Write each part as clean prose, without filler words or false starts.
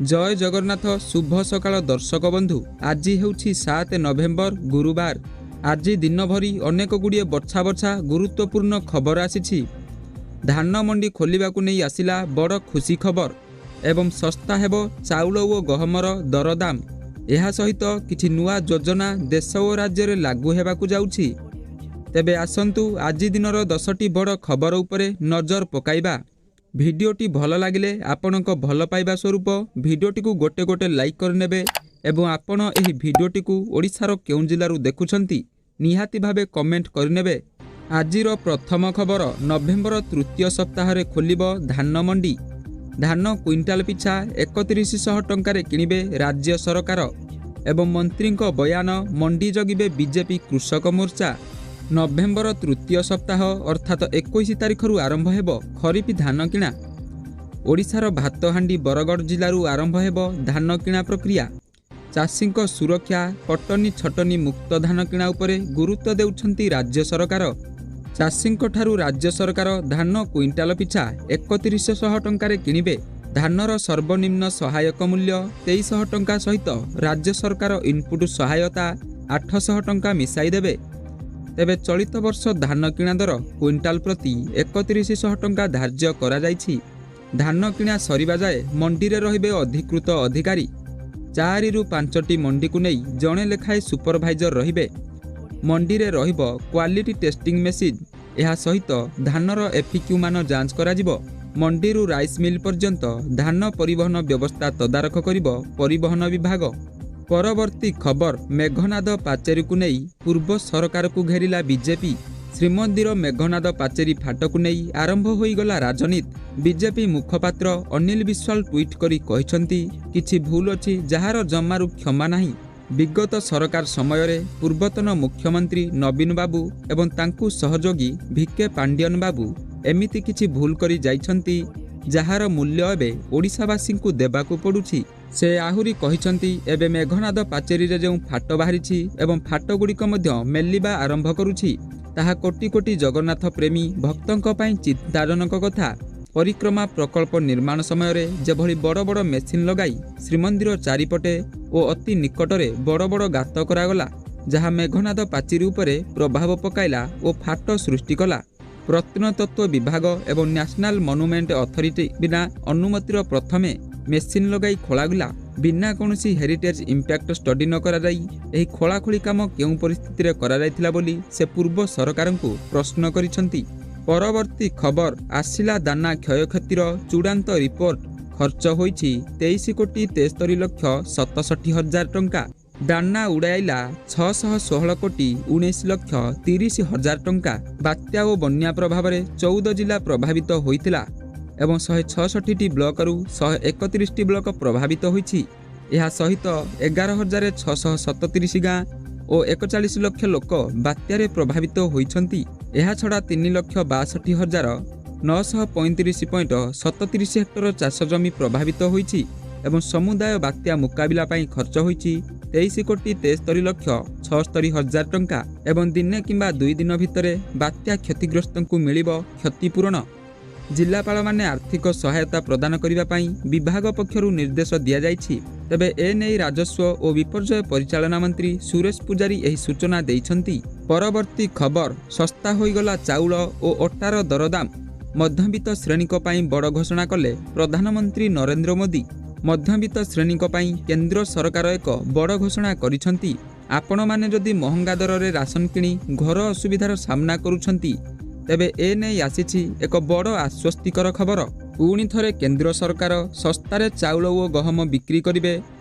ଜୟ ଜଗନ୍ନାଥ। ଶୁଭ ସକାଳ ଦର୍ଶକ ବନ୍ଧୁ। ଆଜି ହେଉଛି 7 ନଭେମ୍ବର, ଗୁରୁବାର। ଆଜି ଦିନଭରି ଅନେକ ଗୁଡ଼ିଏ ବଛା ବଛା ଗୁରୁତ୍ୱପୂର୍ଣ୍ଣ ଖବର ଆସିଛି। ଧାନ ମଣ୍ଡି ଖୋଲିବାକୁ ନେଇ ଆସିଲା ବଡ଼ ଖୁସି ଖବର ଏବଂ ଶସ୍ତା ହେବ ଚାଉଳ ଓ ଗହମର ଦରଦାମ। ଏହା ସହିତ କିଛି ନୂଆ ଯୋଜନା ଦେଶ ଓ ରାଜ୍ୟରେ ଲାଗୁ ହେବାକୁ ଯାଉଛି। ତେବେ ଆସନ୍ତୁ ଆଜି ଦିନର 10ଟି ବଡ଼ ଖବର ଉପରେ ନଜର ପକାଇବା। ଭିଡ଼ିଓଟି ଭଲ ଲାଗିଲେ ଆପଣଙ୍କ ଭଲ ପାଇବା ସ୍ୱରୂପ ଭିଡ଼ିଓଟିକୁ ଗୋଟେ ଗୋଟେ ଲାଇକ୍ କରିନେବେ ଏବଂ ଆପଣ ଏହି ଭିଡ଼ିଓଟିକୁ ଓଡ଼ିଶାର କେଉଁ ଜିଲ୍ଲାରୁ ଦେଖୁଛନ୍ତି ନିହାତି ଭାବେ କମେଣ୍ଟ କରିନେବେ। ଆଜିର ପ୍ରଥମ ଖବର, ନଭେମ୍ବର ତୃତୀୟ ସପ୍ତାହରେ ଖୋଲିବ ଧାନ ମଣ୍ଡି। ଧାନ କୁଇଣ୍ଟାଲ ପିଛା 3100 ଟଙ୍କାରେ କିଣିବେ ରାଜ୍ୟ ସରକାର ଏବଂ ମନ୍ତ୍ରୀଙ୍କ ବୟାନ, ମଣ୍ଡି ଜଗିବେ ବିଜେପି କୃଷକ ମୋର୍ଚ୍ଚା। ନଭେମ୍ବର ତୃତୀୟ ସପ୍ତାହ ଅର୍ଥାତ 21 ତାରିଖରୁ ଆରମ୍ଭ ହେବ ଖରିଫ ଧାନ କିଣା। ଓଡ଼ିଶାର ଭାତହାଣ୍ଡି ବରଗଡ଼ ଜିଲ୍ଲାରୁ ଆରମ୍ଭ ହେବ ଧାନ କିଣା ପ୍ରକ୍ରିୟା। ଚାଷୀଙ୍କ ସୁରକ୍ଷା, କଟନୀ ଛଟନୀ ମୁକ୍ତ ଧାନ କିଣା ଉପରେ ଗୁରୁତ୍ୱ ଦେଉଛନ୍ତି ରାଜ୍ୟ ସରକାର। ଚାଷୀଙ୍କଠାରୁ ରାଜ୍ୟ ସରକାର ଧାନ କୁଇଣ୍ଟାଲ ପିଛା 3100 ଟଙ୍କାରେ କିଣିବେ। ଧାନର ସର୍ବନିମ୍ନ ସହାୟକ ମୂଲ୍ୟ 2300 ଟଙ୍କା ସହିତ ରାଜ୍ୟ ସରକାର ଇନପୁଟ ସହାୟତା 800 ଟଙ୍କା ମିଶାଇ ଦେବେ। ତେବେ ଚଳିତ ବର୍ଷ ଧାନ କିଣା ଦର କୁଇଣ୍ଟାଲ ପ୍ରତି 3100 ଟଙ୍କା ଧାର୍ଯ୍ୟ କରାଯାଇଛି। ଧାନ କିଣା ସରିବା ଯାଏ ମଣ୍ଡିରେ ରହିବେ ଅଧିକୃତ ଅଧିକାରୀ। 4ରୁ 5ଟି ମଣ୍ଡିକୁ ନେଇ ଜଣେ ଲେଖାଏଁ ସୁପରଭାଇଜର ରହିବେ। ମଣ୍ଡିରେ ରହିବ କ୍ୱାଲିଟି ଟେଷ୍ଟିଂ ମେସିନ୍। ଏହା ସହିତ ଧାନର ଏଫିକ୍ୟୁ ମାନ ଯାଞ୍ଚ କରାଯିବ। ମଣ୍ଡିରୁ ରାଇସ୍ ମିଲ୍ ପର୍ଯ୍ୟନ୍ତ ଧାନ ପରିବହନ ବ୍ୟବସ୍ଥା ତଦାରଖ କରିବ ପରିବହନ ବିଭାଗ। ପରବର୍ତ୍ତୀ ଖବର, ମେଘନାଦ ପାଚେରୀକୁ ନେଇ ପୂର୍ବ ସରକାରକୁ ଘେରିଲା ବିଜେପି। ଶ୍ରୀମନ୍ଦିର ମେଘନାଦ ପାଚେରୀ ଫାଟକୁ ନେଇ ଆରମ୍ଭ ହୋଇଗଲା ରାଜନୀତି। ବିଜେପି ମୁଖପାତ୍ର ଅନିଲ ବିଶ୍ୱାଳ ଟ୍ୱିଟ୍ କରି କହିଛନ୍ତି, କିଛି ଭୁଲ ଅଛି ଯାହାର ଜମାରୁ କ୍ଷମା ନାହିଁ। ବିଗତ ସରକାର ସମୟରେ ପୂର୍ବତନ ମୁଖ୍ୟମନ୍ତ୍ରୀ ନବୀନ ବାବୁ ଏବଂ ତାଙ୍କୁ ସହଯୋଗୀ ଭିକେ ପାଣ୍ଡିଆନ ବାବୁ ଏମିତି କିଛି ଭୁଲ କରି ଯାଇଛନ୍ତି ଯାହାର ମୂଲ୍ୟ ଏବେ ଓଡ଼ିଶାବାସୀଙ୍କୁ ଦେବାକୁ ପଡ଼ୁଛି। ସେ ଆହୁରି କହିଛନ୍ତି, ଏବେ ମେଘନାଦ ପାଚେରୀରେ ଯେଉଁ ଫାଟ ବାହାରିଛି ଏବଂ ଫାଟଗୁଡ଼ିକ ମଧ୍ୟ ମେଲିବା ଆରମ୍ଭ କରୁଛି, ତାହା କୋଟି କୋଟି ଜଗନ୍ନାଥ ପ୍ରେମୀ ଭକ୍ତଙ୍କ ପାଇଁ ଚିନ୍ତାଜନକ କଥା। ପରିକ୍ରମା ପ୍ରକଳ୍ପ ନିର୍ମାଣ ସମୟରେ ଯେଭଳି ବଡ଼ ବଡ଼ ମେସିନ୍ ଲଗାଇ ଶ୍ରୀମନ୍ଦିର ଚାରିପଟେ ଓ ଅତି ନିକଟରେ ବଡ଼ ବଡ଼ ଗାତ କରାଗଲା, ଯାହା ମେଘନାଦ ପାଚେରୀ ଉପରେ ପ୍ରଭାବ ପକାଇଲା ଓ ଫାଟ ସୃଷ୍ଟି କଲା। ପ୍ରତ୍ନତତ୍ତ୍ୱ ବିଭାଗ ଏବଂ ନ୍ୟାସନାଲ ମନୁମେଣ୍ଟ ଅଥରିଟି ବିନା ଅନୁମତିର ପ୍ରଥମେ ମେସିନ୍ ଲଗାଇ ଖୋଳାଗଲା। ବିନା କୌଣସି ହେରିଟେଜ୍ ଇମ୍ପ୍ୟାକ୍ଟ ଷ୍ଟଡି ନ କରାଯାଇ ଏହି ଖୋଳାଖୋଳି କାମ କେଉଁ ପରିସ୍ଥିତିରେ କରାଯାଇଥିଲା ବୋଲି ସେ ପୂର୍ବ ସରକାରଙ୍କୁ ପ୍ରଶ୍ନ କରିଛନ୍ତି। ପରବର୍ତ୍ତୀ ଖବର, ଆସିଲା ଦାନା କ୍ଷୟକ୍ଷତିର ଚୂଡ଼ାନ୍ତ ରିପୋର୍ଟ। ଖର୍ଚ୍ଚ ହୋଇଛି 23 କୋଟି 73 ଲକ୍ଷ 67 ହଜାର ଟଙ୍କା। ଦାନା ଉଡ଼ାଇଲା 616 କୋଟି 19 ଲକ୍ଷ 30 ହଜାର ଟଙ୍କା। ବାତ୍ୟା ଓ ବନ୍ୟା ପ୍ରଭାବରେ 14 ଜିଲ୍ଲା ପ୍ରଭାବିତ ହୋଇଥିଲା ଏବଂ 166ଟି ବ୍ଲକରୁ 131ଟି ବ୍ଲକ ପ୍ରଭାବିତ ହୋଇଛି। ଏହା ସହିତ 11,637 ଗାଁ ଓ 41 ଲକ୍ଷ ଲୋକ ବାତ୍ୟାରେ ପ୍ରଭାବିତ ହୋଇଛନ୍ତି। ଏହାଛଡ଼ା 3 ଲକ୍ଷ 62 ହଜାର 935 ପଏଣ୍ଟ 37 ହେକ୍ଟର ଚାଷ ଜମି ପ୍ରଭାବିତ ହୋଇଛି ଏବଂ ସମୁଦାୟ ବାତ୍ୟା ମୁକାବିଲା ପାଇଁ ଖର୍ଚ୍ଚ ହୋଇଛି 23 କୋଟି 73 ଲକ୍ଷ 76 ହଜାର ଟଙ୍କା ଏବଂ ଦିନେ କିମ୍ବା 2 ଦିନ ଭିତରେ ବାତ୍ୟା କ୍ଷତିଗ୍ରସ୍ତଙ୍କୁ ମିଳିବ କ୍ଷତିପୂରଣ। ଜିଲ୍ଲାପାଳମାନେ ଆର୍ଥିକ ସହାୟତା ପ୍ରଦାନ କରିବା ପାଇଁ ବିଭାଗ ପକ୍ଷରୁ ନିର୍ଦ୍ଦେଶ ଦିଆଯାଇଛି। ତେବେ ଏନେଇ ରାଜସ୍ୱ ଓ ବିପର୍ଯ୍ୟୟ ପରିଚାଳନା ମନ୍ତ୍ରୀ ସୁରେଶ ପୂଜାରୀ ଏହି ସୂଚନା ଦେଇଛନ୍ତି। ପରବର୍ତ୍ତୀ ଖବର, ଶସ୍ତା ହୋଇଗଲା ଚାଉଳ ଓ ଅଟାର ଦରଦାମ। ମଧ୍ୟବିତ୍ତ ଶ୍ରେଣୀଙ୍କ ପାଇଁ ବଡ଼ ଘୋଷଣା କଲେ ପ୍ରଧାନମନ୍ତ୍ରୀ ନରେନ୍ଦ୍ର ମୋଦି। ମଧ୍ୟବିତ୍ତ ଶ୍ରେଣୀଙ୍କ ପାଇଁ କେନ୍ଦ୍ର ସରକାର ଏକ ବଡ଼ ଘୋଷଣା କରିଛନ୍ତି। ଆପଣମାନେ ଯଦି ମହଙ୍ଗା ଦରରେ ରାସନ କିଣି ଘୋର ଅସୁବିଧାର ସାମ୍ନା କରୁଛନ୍ତି, ତେବେ ଏ ନେଇ ଆସିଛି ଏକ ବଡ଼ ଆଶ୍ୱସ୍ତିକର ଖବର। ପୁଣି ଥରେ କେନ୍ଦ୍ର ସରକାର ଶସ୍ତାରେ ଚାଉଳ ଓ ଗହମ ବିକ୍ରି କରିବେ।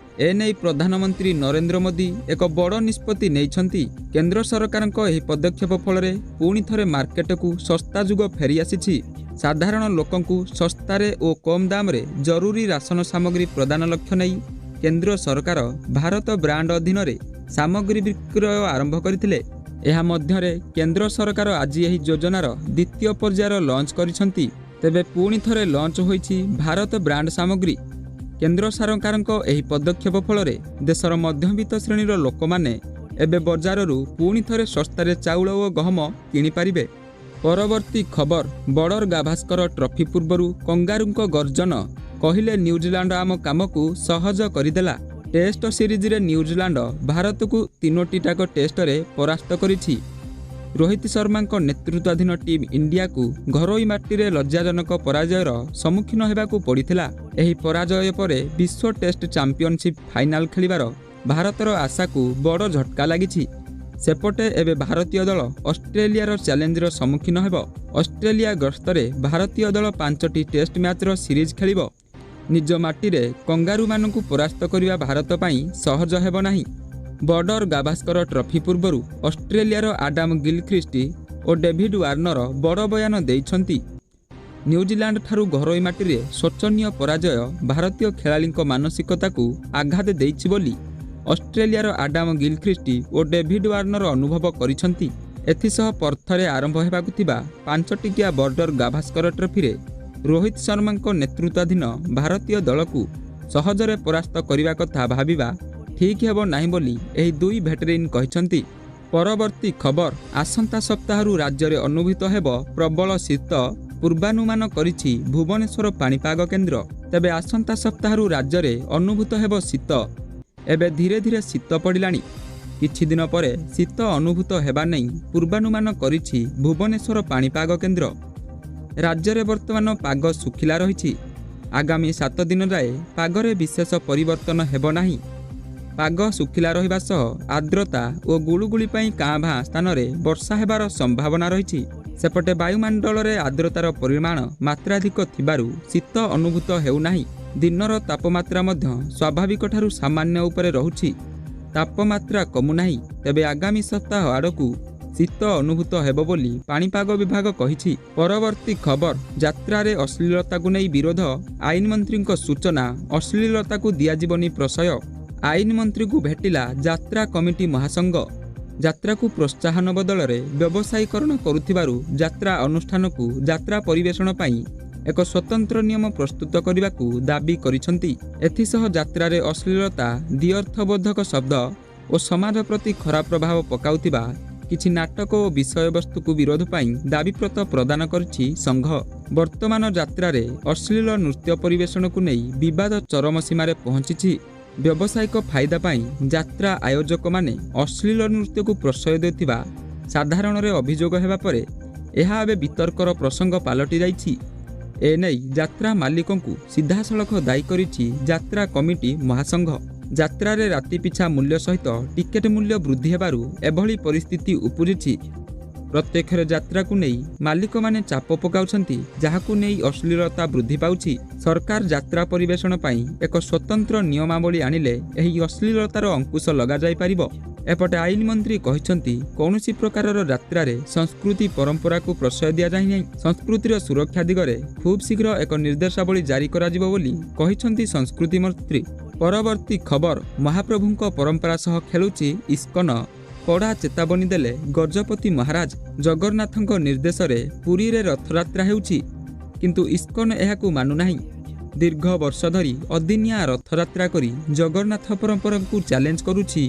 ଏନେଇ ପ୍ରଧାନମନ୍ତ୍ରୀ ନରେନ୍ଦ୍ର ମୋଦି ଏକ ବଡ଼ ନିଷ୍ପତ୍ତି ନେଇଛନ୍ତି। କେନ୍ଦ୍ର ସରକାରଙ୍କ ଏହି ପଦକ୍ଷେପ ଫଳରେ ପୁଣି ଥରେ ମାର୍କେଟକୁ ଶସ୍ତା ଯୁଗ ଫେରିଆସିଛି। ସାଧାରଣ ଲୋକଙ୍କୁ ଶସ୍ତାରେ ଓ କମ୍ ଦାମରେ ଜରୁରୀ ରାସନ ସାମଗ୍ରୀ ପ୍ରଦାନ ଲକ୍ଷ୍ୟ ନେଇ କେନ୍ଦ୍ର ସରକାର ଭାରତ ବ୍ରାଣ୍ଡ ଅଧୀନରେ ସାମଗ୍ରୀ ବିକ୍ରୟ ଆରମ୍ଭ କରିଥିଲେ। ଏହା ମଧ୍ୟରେ କେନ୍ଦ୍ର ସରକାର ଆଜି ଏହି ଯୋଜନାର ଦ୍ୱିତୀୟ ପର୍ଯ୍ୟାୟ ଲଞ୍ଚ କରିଛନ୍ତି। ତେବେ ପୁଣି ଥରେ ଲଞ୍ଚ ହୋଇଛି ଭାରତ ବ୍ରାଣ୍ଡ ସାମଗ୍ରୀ। କେନ୍ଦ୍ର ସରକାରଙ୍କ ଏହି ପଦକ୍ଷେପ ଫଳରେ ଦେଶର ମଧ୍ୟବିତ୍ତ ଶ୍ରେଣୀର ଲୋକମାନେ ଏବେ ବଜାରରୁ ପୁଣି ଥରେ ଶସ୍ତାରେ ଚାଉଳ ଓ ଗହମ କିଣିପାରିବେ। ପରବର୍ତ୍ତୀ ଖବର, ବର୍ଡର ଗାଭାସ୍କର ଟ୍ରଫି ପୂର୍ବରୁ କଙ୍ଗାରୁଙ୍କ ଗର୍ଜନ। କହିଲେ ନ୍ୟୁଜିଲାଣ୍ଡ ଆମ କାମକୁ ସହଜ କରିଦେଲା। ଟେଷ୍ଟ ସିରିଜରେ ନ୍ୟୁଜିଲାଣ୍ଡ ଭାରତକୁ 3ଟିଯାକ ଟେଷ୍ଟରେ ପରାସ୍ତ କରିଛି। ରୋହିତ ଶର୍ମାଙ୍କ ନେତୃତ୍ୱାଧୀନ ଟିମ୍ ଇଣ୍ଡିଆକୁ ଘରୋଇ ମାଟିରେ ଲଜ୍ଜାଜନକ ପରାଜୟର ସମ୍ମୁଖୀନ ହେବାକୁ ପଡ଼ିଥିଲା। ଏହି ପରାଜୟ ପରେ ବିଶ୍ୱ ଟେଷ୍ଟ ଚାମ୍ପିଅନସିପ୍ ଫାଇନାଲ ଖେଳିବାର ଭାରତର ଆଶାକୁ ବଡ଼ ଝଟକା ଲାଗିଛି। ସେପଟେ ଏବେ ଭାରତୀୟ ଦଳ ଅଷ୍ଟ୍ରେଲିଆର ଚ୍ୟାଲେଞ୍ଜର ସମ୍ମୁଖୀନ ହେବ। ଅଷ୍ଟ୍ରେଲିଆ ଗସ୍ତରେ ଭାରତୀୟ ଦଳ 5ଟି ଟେଷ୍ଟ ମ୍ୟାଚ୍ର ସିରିଜ୍ ଖେଳିବ। ନିଜ ମାଟିରେ କଙ୍ଗାରୁମାନଙ୍କୁ ପରାସ୍ତ କରିବା ଭାରତ ପାଇଁ ସହଜ ହେବ ନାହିଁ। ବର୍ଡର ଗାଭାସ୍କର ଟ୍ରଫି ପୂର୍ବରୁ ଅଷ୍ଟ୍ରେଲିଆର ଆଡାମ ଗିଲଖ୍ରିଷ୍ଟ ଓ ଡେଭିଡ୍ ୱାର୍ଣ୍ଣର ବଡ଼ ବୟାନ ଦେଇଛନ୍ତି। ନ୍ୟୁଜିଲାଣ୍ଡ ଠାରୁ ଘରୋଇ ମାଟିରେ ଶୋଚନୀୟ ପରାଜୟ ଭାରତୀୟ ଖେଳାଳିଙ୍କ ମାନସିକତାକୁ ଆଘାତ ଦେଇଛି ବୋଲି ଅଷ୍ଟ୍ରେଲିଆର ଆଡାମ ଗିଲଖ୍ରିଷ୍ଟ ଓ ଡେଭିଡ୍ ୱାର୍ଣ୍ଣର ଅନୁଭବ କରିଛନ୍ତି। ଏଥିସହ ପର୍ଥରେ ଆରମ୍ଭ ହେବାକୁ ଥିବା 5ଟିକିଆ ବର୍ଡର ଗାଭାସ୍କର ଟ୍ରଫିରେ ରୋହିତ ଶର୍ମାଙ୍କ ନେତୃତ୍ୱାଧୀନ ଭାରତୀୟ ଦଳକୁ ସହଜରେ ପରାସ୍ତ କରିବା କଥା ଭାବିବା ଠିକ୍ ହେବ ନାହିଁ ବୋଲି ଏହି ଦୁଇ ଭେଟେରାନ୍ କହିଛନ୍ତି। ପରବର୍ତ୍ତୀ ଖବର, ଆସନ୍ତା ସପ୍ତାହରୁ ରାଜ୍ୟରେ ଅନୁଭୂତ ହେବ ପ୍ରବଳ ଶୀତ, ପୂର୍ବାନୁମାନ କରିଛି ଭୁବନେଶ୍ୱର ପାଣିପାଗ କେନ୍ଦ୍ର। ତେବେ ଆସନ୍ତା ସପ୍ତାହରୁ ରାଜ୍ୟରେ ଅନୁଭୂତ ହେବ ଶୀତ। ଏବେ ଧୀରେ ଧୀରେ ଶୀତ ପଡ଼ିଲାଣି। କିଛି ଦିନ ପରେ ଶୀତ ଅନୁଭୂତ ହେବା ନେଇ ପୂର୍ବାନୁମାନ କରିଛି ଭୁବନେଶ୍ୱର ପାଣିପାଗ କେନ୍ଦ୍ର। ରାଜ୍ୟରେ ବର୍ତ୍ତମାନ ପାଗ ଶୁଖିଲା ରହିଛି। ଆଗାମୀ 7 ଦିନ ଯାଏ ପାଗରେ ବିଶେଷ ପରିବର୍ତ୍ତନ ହେବ ନାହିଁ। ପାଗ ଶୁଖିଲା ରହିବା ସହ ଆର୍ଦ୍ରତା ଓ ଗୁଳୁଗୁଳି ପାଇଁ କାଁ ଭାଁ ସ୍ଥାନରେ ବର୍ଷା ହେବାର ସମ୍ଭାବନା ରହିଛି। ସେପଟେ ବାୟୁମଣ୍ଡଳରେ ଆର୍ଦ୍ରତାର ପରିମାଣ ମାତ୍ରାଧିକ ଥିବାରୁ ଶୀତ ଅନୁଭୂତ ହେଉନାହିଁ। ଦିନର ତାପମାତ୍ରା ମଧ୍ୟ ସ୍ୱାଭାବିକଠାରୁ ସାମାନ୍ୟ ଉପରେ ରହୁଛି। ତାପମାତ୍ରା କମୁନାହିଁ। ତେବେ ଆଗାମୀ ସପ୍ତାହ ଆଡ଼କୁ ଶୀତ ଅନୁଭୂତ ହେବ ବୋଲି ପାଣିପାଗ ବିଭାଗ କହିଛି। ପରବର୍ତ୍ତୀ ଖବର, ଯାତ୍ରାରେ ଅଶ୍ଳୀଳତାକୁ ନେଇ ବିରୋଧ, ଆଇନ ମନ୍ତ୍ରୀଙ୍କ ସୂଚନା, ଅଶ୍ଳୀଳତାକୁ ଦିଆଯିବନି ପ୍ରଶ୍ରୟ। ଆଇନ ମନ୍ତ୍ରୀଙ୍କୁ ଭେଟିଲା ଯାତ୍ରା କମିଟି ମହାସଂଘ। ଯାତ୍ରାକୁ ପ୍ରୋତ୍ସାହନ ବଦଳରେ ବ୍ୟବସାୟୀକରଣ କରୁଥିବାରୁ ଯାତ୍ରା ଅନୁଷ୍ଠାନକୁ ଯାତ୍ରା ପରିବେଷଣ ପାଇଁ ଏକ ସ୍ୱତନ୍ତ୍ର ନିୟମ ପ୍ରସ୍ତୁତ କରିବାକୁ ଦାବି କରିଛନ୍ତି। ଏଥିସହ ଯାତ୍ରାରେ ଅଶ୍ଳୀଳତା, ଦ୍ୱିଅର୍ଥବୋଧକ ଶବ୍ଦ ଓ ସମାଜ ପ୍ରତି ଖରାପ ପ୍ରଭାବ ପକାଉଥିବା କିଛି ନାଟକ ଓ ବିଷୟବସ୍ତୁକୁ ବିରୋଧ ପାଇଁ ଦାବିପତ୍ର ପ୍ରଦାନ କରିଛି ସଂଘ। ବର୍ତ୍ତମାନ ଯାତ୍ରାରେ ଅଶ୍ଳୀଳ ନୃତ୍ୟ ପରିବେଷଣକୁ ନେଇ ବିବାଦ ଚରମ ସୀମାରେ ପହଞ୍ଚିଛି। ବ୍ୟବସାୟିକ ଫାଇଦା ପାଇଁ ଯାତ୍ରା ଆୟୋଜକମାନେ ଅଶ୍ଳୀଳ ନୃତ୍ୟକୁ ପ୍ରଶ୍ରୟ ଦେଉଥିବା ସାଧାରଣରେ ଅଭିଯୋଗ ହେବା ପରେ ଏହା ଏବେ ବିତର୍କର ପ୍ରସଙ୍ଗ ପାଲଟି ଯାଇଛି। ଏନେଇ ଯାତ୍ରା ମାଲିକଙ୍କୁ ସିଧାସଳଖ ଦାୟୀ କରିଛି ଯାତ୍ରା କମିଟି ମହାସଂଘ। ଯାତ୍ରାରେ ରାତି ପିଛା ମୂଲ୍ୟ ସହିତ ଟିକେଟ୍ ମୂଲ୍ୟ ବୃଦ୍ଧି ହେବାରୁ ଏଭଳି ପରିସ୍ଥିତି ଉପୁଜିଛି। ପ୍ରତ୍ୟକ୍ଷରେ ଯାତ୍ରାକୁ ନେଇ ମାଲିକମାନେ ଚାପ ପକାଉଛନ୍ତି, ଯାହାକୁ ନେଇ ଅଶ୍ଳୀଳତା ବୃଦ୍ଧି ପାଉଛି। ସରକାର ଯାତ୍ରା ପରିବେଷଣ ପାଇଁ ଏକ ସ୍ୱତନ୍ତ୍ର ନିୟମାବଳୀ ଆଣିଲେ ଏହି ଅଶ୍ଳୀଳତାର ଅଙ୍କୁଶ ଲଗାଯାଇପାରିବ। ଏପଟେ ଆଇନ ମନ୍ତ୍ରୀ କହିଛନ୍ତି, କୌଣସି ପ୍ରକାରର ଯାତ୍ରାରେ ସଂସ୍କୃତି ପରମ୍ପରାକୁ ପ୍ରଶ୍ରୟ ଦିଆଯାଇ ନାହିଁ। ସଂସ୍କୃତିର ସୁରକ୍ଷା ଦିଗରେ ଖୁବ୍ ଶୀଘ୍ର ଏକ ନିର୍ଦ୍ଦେଶାବଳୀ ଜାରି କରାଯିବ ବୋଲି କହିଛନ୍ତି ସଂସ୍କୃତି ମନ୍ତ୍ରୀ। ପରବର୍ତ୍ତୀ ଖବର, ମହାପ୍ରଭୁଙ୍କ ପରମ୍ପରା ସହ ଖେଳୁଛି ଇସ୍କନ, କଡ଼ା ଚେତାବନୀ ଦେଲେ ଗଜପତି ମହାରାଜ। ଜଗନ୍ନାଥଙ୍କ ନିର୍ଦ୍ଦେଶରେ ପୁରୀରେ ରଥଯାତ୍ରା ହେଉଛି, କିନ୍ତୁ ଇସ୍କନ ଏହାକୁ ମାନୁନାହିଁ। ଦୀର୍ଘ ବର୍ଷ ଧରି ଅଦିନିଆ ରଥଯାତ୍ରା କରି ଜଗନ୍ନାଥ ପରମ୍ପରାକୁ ଚ୍ୟାଲେଞ୍ଜ କରୁଛି।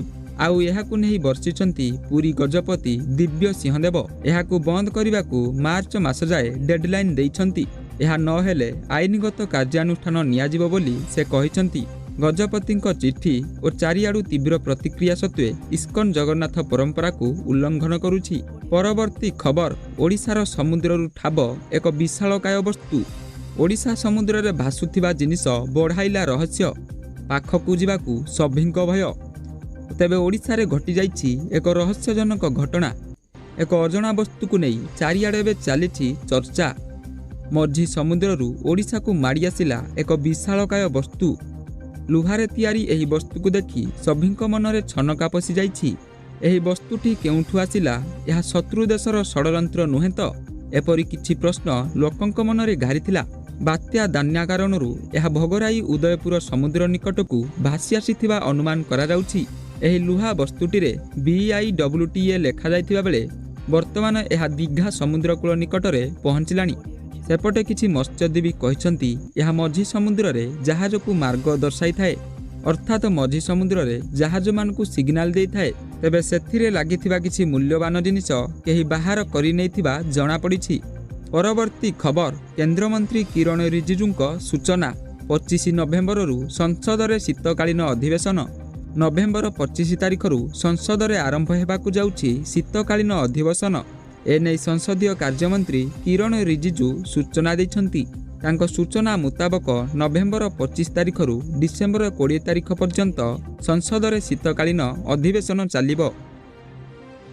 ଆଉ ଏହାକୁ ନେଇ ବର୍ଷିଛନ୍ତି ପୁରୀ ଗଜପତି ଦିବ୍ୟ ସିଂହଦେବ। ଏହାକୁ ବନ୍ଦ କରିବାକୁ ମାର୍ଚ୍ଚ ମାସ ଯାଏ ଡେଡଲାଇନ୍ ଦେଇଛନ୍ତି। ଏହା ନହେଲେ ଆଇନଗତ କାର୍ଯ୍ୟାନୁଷ୍ଠାନ ନିଆଯିବ ବୋଲି ସେ କହିଛନ୍ତି। ଗଜପତିଙ୍କ ଚିଠି ଓ ଚାରିଆଡ଼ୁ ତୀବ୍ର ପ୍ରତିକ୍ରିୟା ସତ୍ତ୍ୱେ ଇସ୍କନ ଜଗନ୍ନାଥ ପରମ୍ପରାକୁ ଉଲ୍ଲଂଘନ କରୁଛି। ପରବର୍ତ୍ତୀ ଖବର, ଓଡ଼ିଶାର ସମୁଦ୍ରରୁ ଠାବ ଏକ ବିଶାଳକାୟ ବସ୍ତୁ। ଓଡ଼ିଶା ସମୁଦ୍ରରେ ଭାସୁଥିବା ଜିନିଷ ବଢ଼ାଇଲା ରହସ୍ୟ, ପାଖକୁ ଯିବାକୁ ସଭିଙ୍କ ଭୟ। ତେବେ ଓଡ଼ିଶାରେ ଘଟିଯାଇଛି ଏକ ରହସ୍ୟଜନକ ଘଟଣା। ଏକ ଅଜଣା ବସ୍ତୁକୁ ନେଇ ଚାରିଆଡ଼େ ଏବେ ଚାଲିଛି ଚର୍ଚ୍ଚା। ମଝି ସମୁଦ୍ରରୁ ଓଡ଼ିଶାକୁ ମାଡ଼ି ଆସିଲା ଏକ ବିଶାଳକାୟ ବସ୍ତୁ। ଲୁହାରେ ତିଆରି ଏହି ବସ୍ତୁକୁ ଦେଖି ସଭିଙ୍କ ମନରେ ଛନକା ପଶିଯାଇଛି। ଏହି ବସ୍ତୁଟି କେଉଁଠୁ ଆସିଲା, ଏହା ଶତ୍ରୁ ଦେଶର ଷଡ଼ଯନ୍ତ୍ର ନୁହେଁ ତ? ଏପରି କିଛି ପ୍ରଶ୍ନ ଲୋକଙ୍କ ମନରେ ଘାରିଥିଲା। ବାତ୍ୟା ଦାନ୍ୟା କାରଣରୁ ଏହା ଭୋଗରାଇ ଉଦୟପୁର ସମୁଦ୍ର ନିକଟକୁ ଭାସି ଆସିଥିବା ଅନୁମାନ କରାଯାଉଛି। ଏହି ଲୁହା ବସ୍ତୁଟିରେ BIWTA ଲେଖାଯାଇଥିବା ବେଳେ ବର୍ତ୍ତମାନ ଏହା ଦୀଘା ସମୁଦ୍ରକୂଳ ନିକଟରେ ପହଞ୍ଚିଲାଣି। ସେପଟେ କିଛି ମତ୍ସ୍ୟଜୀବୀ କହିଛନ୍ତି, ଏହା ମଝି ସମୁଦ୍ରରେ ଜାହାଜକୁ ମାର୍ଗ ଦର୍ଶାଇଥାଏ, ଅର୍ଥାତ୍ ମଝି ସମୁଦ୍ରରେ ଜାହାଜମାନଙ୍କୁ ସିଗ୍ନାଲ ଦେଇଥାଏ। ତେବେ ସେଥିରେ ଲାଗିଥିବା କିଛି ମୂଲ୍ୟବାନ ଜିନିଷ କେହି ବାହାର କରିନେଇଥିବା ଜଣାପଡ଼ିଛି। ପରବର୍ତ୍ତୀ ଖବର, କେନ୍ଦ୍ରମନ୍ତ୍ରୀ କିରଣ ରିଜିଜୁଙ୍କ ସୂଚନା, 25 ନଭେମ୍ବରରୁ ସଂସଦରେ ଶୀତକାଳୀନ ଅଧିବେଶନ। ନଭେମ୍ବର 25 ତାରିଖରୁ ସଂସଦରେ ଆରମ୍ଭ ହେବାକୁ ଯାଉଛି ଶୀତକାଳୀନ ଅଧିବେଶନ। ଏନେଇ ସଂସଦୀୟ କାର୍ଯ୍ୟମନ୍ତ୍ରୀ କିରଣ ରିଜିଜୁ ସୂଚନା ଦେଇଛନ୍ତି। ତାଙ୍କ ସୂଚନା ମୁତାବକ ନଭେମ୍ବର 25 ତାରିଖରୁ ଡିସେମ୍ବର 20 ତାରିଖ ପର୍ଯ୍ୟନ୍ତ ସଂସଦରେ ଶୀତକାଳୀନ ଅଧିବେଶନ ଚାଲିବ।